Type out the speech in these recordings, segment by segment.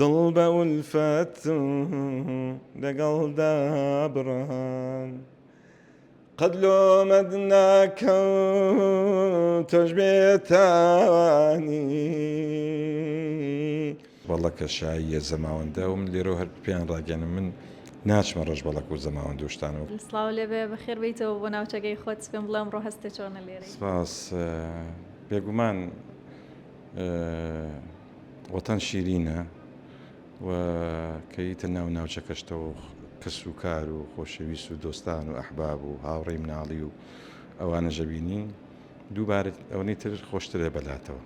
دڵ بە ئولفەتم لەگەڵ دابڕان قەت لۆمەت ناکەم تۆش بێتاوانی. بەڵەکە شاییە زەماوەندە و من لێرەوە هەر پێیان ڕاگەیەنم من ناچمە ڕەشبەڵەک و زەماوەند و شتانەوە. سڵاو لێبێ بەخێر بێیتەوە بۆ ناوچەکەی خۆت پێم بڵێ ئەمڕۆ هەستت چۆنە لێرەی؟ سپاس بێگومان وەتەن شیرینە و کە یتە ناو ناوچەکەشتەوە کەس و کار و خۆشەویست و دۆستان و ئەحباب و هاوڕێی مناڵی و ئەوانەش ئەبینی دووبارە ئەوەنەی تر خۆشترە بەلاتەوە.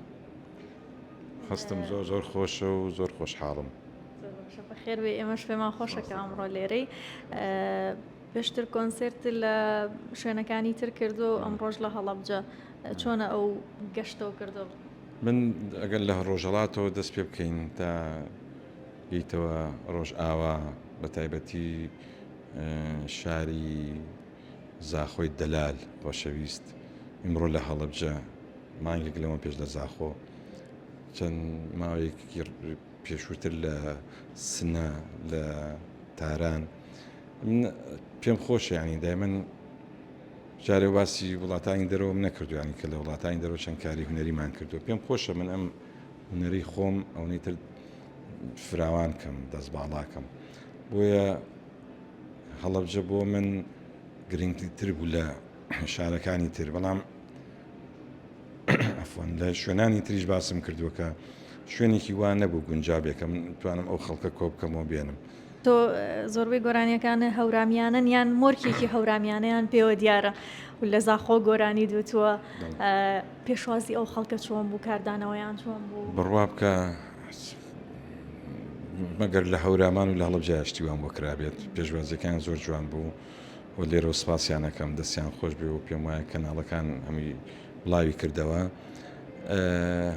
هەستم زۆر زۆر خۆشە و زۆر خۆشحاڵم. زۆر باشە بەخێر بێی ئێمەش پێمان خۆشە کە ئەمڕۆ لێرەی. پێشتر کۆنسێرت لە شوێنەکانی تر کردووە و ئەمڕۆش لە هەڵەبجە چۆنە ئەو گەشتەو کردووە؟ من ئەگەر لە ڕۆژهەڵاتەوە دەست پێ بکەین تا یتەوە ڕۆژئاوا بە تایبەتی شاری زاخۆی دەلال خۆشەویست ئیمڕۆ لە هەڵەبجە مانگێک لەمە پێش لە زاخۆ چەند ماوەیەکی پێشووتر لە سنە لە تاران من پێم خۆشە ینی دایمەن جارێ باسی وڵاتانی دەرەوەم نەکردو ینی کە لە وڵاتانی دەرەوە چەند کاری هونەریمان کردو پێم خۆشە من ئەم هونەری خۆم ئەوەی تر فراوان کەم دەست باڵاکەم بۆیە هەڵەبجە بۆ من گرنگتر بوو لە شارەکانی تر بەڵام عەفوەن لە شوێنانی تریش باسم کردووە کە شوێنێکی وا نەبوو گونجابێ کە من بتوانم ئەو خەڵکە کۆ بکەمەوە بێنم. تۆ زۆربەی گۆرانیەکان هەورامیانەن یان مۆرکێکی هەورامیانەیان پێوە دیارە و لە زاخۆ گۆرانی دوتووە پێشوازی ئەو خەڵکە چۆن بوو کاردانەوەیان چۆن بوو؟ بڕوا بکە مەگەر لە هەورامان و لە هەڵەبجە شتی وام بۆ کرابێت پێشوازیەکان زۆر جوان بوو و لێرەوە سپاسیان ئەکەم دەستیان خۆش بێ و پێم وایە کەناڵەکان هەمووی بڵاوی کردەوە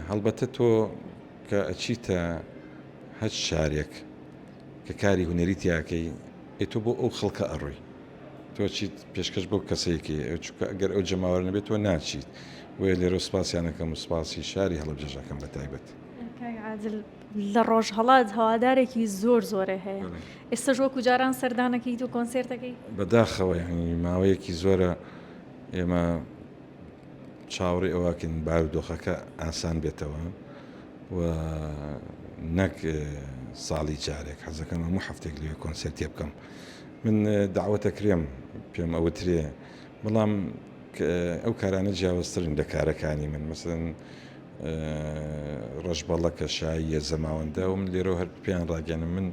هەڵبەتە تۆ کە ئەچیتە هەچ شارێک کە کاری هونەری تیاکەی ئێ تۆ بۆ ئەو خەڵکە ئەڕۆی تۆ چیت پێشکەش بۆ کەسێکی چونکە ئەگەر ئەو جەماوەر نەبێت تۆ ناچیت بۆیە لێرە سپاسیانەکەم و سپاسی شاری هەڵەبجەشەکەم بە تایبەت. کاک عادل لە ڕۆژهەڵات هەوادارێکی زۆر زۆرێ هەیە ئێستەش وەکو جاران سەردانەکەیت و کۆنسێرتەکەی؟ بەداخەوە یانی ماوەیەکی زۆرە ئێمە چاوەڕێی ئەوەکەین بارودۆخەکە ئاسان بێتەوە و نەک ساڵی جارێک حەزەکەم هەموو هەفتێک لەوێ کۆنسێرتێ بکەم من داوەتە کرێم پێم ئەوترێ بەڵام ئەو کارانە جیاوازترن لە کارەکانی من مەسەن ڕەشبەڵەکە شاییە زەماوەندە و من لێرەوە هەر پێیان ڕاگەیەنم من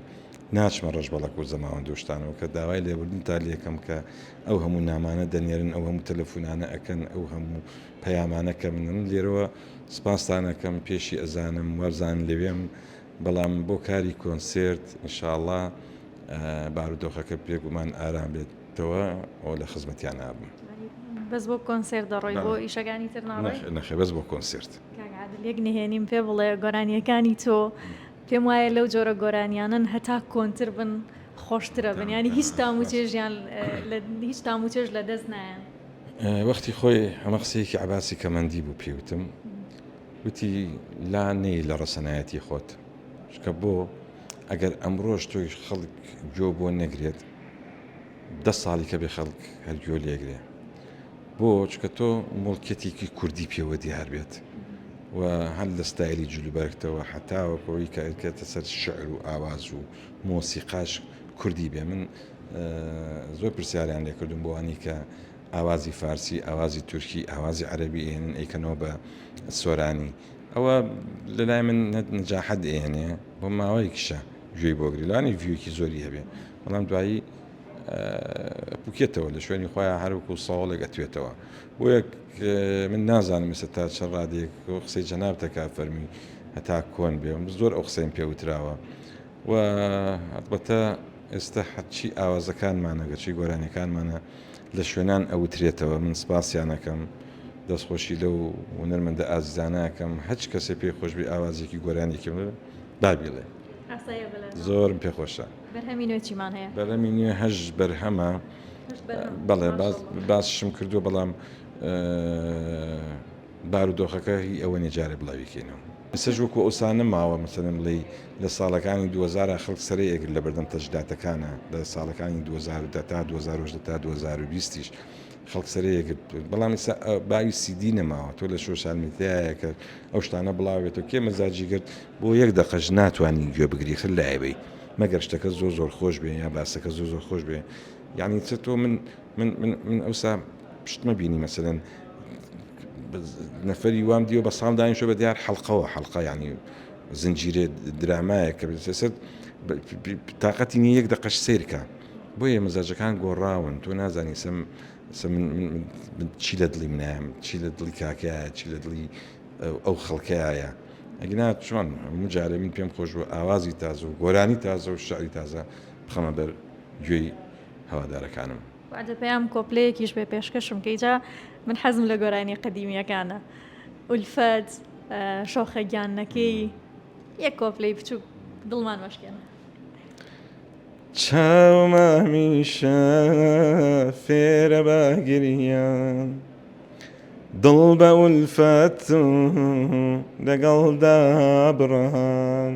ناچمە ڕەشبەڵەک و زەماوەند و شتانەوە کە داوای لێبوردن تا لێکەم کە ئەو هەموو نامانە دەنێرن ئەو هەموو تەلەفونانە ئەکەن ئەو هەموو پەیامانە کە منن لێرەوە سپاستان ئەکەم پێشی ئەزانم وابزانن لەوێم بەڵام بۆ کاری کۆنسێرت ئینشاڵڵا بارودۆخەکە بێگومان ئارام بێت. تەوە و لە خزمەتیان ئابم. بەس بۆ کۆنسێرت دەڕۆی بۆ ئیشەکانی تر ناڕۆی؟ نەخێر نەخێر بەس بۆ کۆنسێرت. کاک عادل یەک نهێنیم پێ بڵێ گۆرانیەکانی تۆ پێم وایە لەو جۆرە گۆرانیانەن هەتا کۆنتر بن خۆشترە بن یانی هیچ تام و چێژیان هیچ تام و چێژ لە دەست نایەن. وەختی خۆی ئەمە قسەیەکی عەباسی کەمەندی بوو پێی وتم وتی لا نەی لە ڕەسەنایەتی خۆت چونکە بۆ ئەگەر ئەمڕۆش تۆی خەڵک گوێ بۆ نەگرێت دە ساڵی کە بێ خەڵک هەر گوێ لێگرێ بۆ چکە تۆ موڵکیەتێکی کوردی پێوە دیار بێت و هەر لە ستایلی جلوبەرگتەوە حتاوەکەوەی کە ئەکەێتە سەر شعر و ئاواز و مۆسیقاش کوردی بێ من زۆر پرسیاریان لێکردم بۆوانی کە ئاوازی فارسی ئاوازی تورکی ئاوازی عەربی ئێنن ئەیکەنەوە بە سۆرانی ئەوە لەلای من نەجاحەت ئێنێ بۆ ماوەیەکیشە گوێی بۆگری لانی ڤیوێکی زۆری هەبێ بەڵام دوایی پوکێتەوە لە شوێنی خۆیان هەروەکو سەوڵێک ئەتوێتەوە بۆیە من نازانم ئێستا تا چەند ڕادەیەک قسەی جەنابتە کا فەرمی هەتا کۆن بێ زۆر ئەو قسەیم پێ وتراوە و ئەڵبەتە ئێستا هەرچی ئاوازەکانمانە گەرچی گۆرانیەکانمانە لە شوێنان ئەوترێتەوە من سپاسیانەکەم دەستخۆشی لەو هونەرمەندە ئازیزانە ئەکەم هەچ کەسێ پێی خۆش بێ ئاوازێکی گۆرانیەکی با بیڵێ ئاساییە بەلاتەوە؟ زۆرم پێ خۆشە. بەرهەمی نوێ چیمان هەیە؟ بەرهەمی نوێ هەشت بەرهەمە. هەشت بەرهەم بەڵێ باس ماشاءاللە. باسیشم کردووە بەڵام بارودۆخەکە هی ئەوە نیە جارێ بڵاوی کەینەوە. ئێستاش وەکو ئەوسا نەماوە مەسەلەن بڵێی لە ساڵەکانی 2000 خەڵک سەرەی ئەگرت لە بەردەم تەجداتەکانە لە ساڵەکانی 2010 تا 2018 تا 2020 یش خەڵک سەرەی ئەگرت بەڵام ئێستا باوی سیدی نەماوە تۆ لە سۆشیال میدیایە کە ئەو شتانە بڵاوێتەوە کێ مەزاجی گرت بۆ یەک دەقەش ناتوانانی گوێ بگری خر لای بی مەگەر شتەکە زۆر زۆر خۆش بێ یا باسەکە زۆر زۆر خۆش بێ یعنی چ تۆ من من من من ئەوسا پشتمە بینی مەسەلەن نەفەری وام دیوە بە ساڵ دانیشە بە دیار حەڵقەوە حەڵقە ینی زنجیرێ درامایە کە سەر تااقەتی نیە یەک دەقەش سیرکە بۆیە مەزاجەکان گۆڕاون تۆ نازانی سم من چی لە دڵی منایە چی لە دڵی کاکەیە چی لە دڵی ئەو خەڵکەیە ئەگینا چۆن هەموو جارێ من پێم خۆش بوو ئاوازی تازە و گۆرانی تازە و شعری تازە بخەمە بەر گوێی هەوادارەکانم. وەعدە پەیام کۆپلەیەکیش بێ پێشکەشم کەی جا من حەزم لە گۆرانیە قەدیمیەکانە ئولفەت شۆخە گیانەکەی یەک کۆپلەی بچوک دڵمان مەشکێنە. چاوم هەمیشە فێرە بە گریان دڵ بە ئولفەت لەگەڵ دابڕان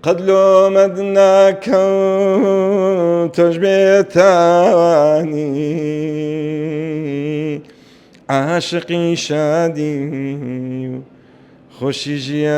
قەت لۆمەت ناکەم تۆش بێتاوانی عاشقی شادی و خۆشی ژیانی.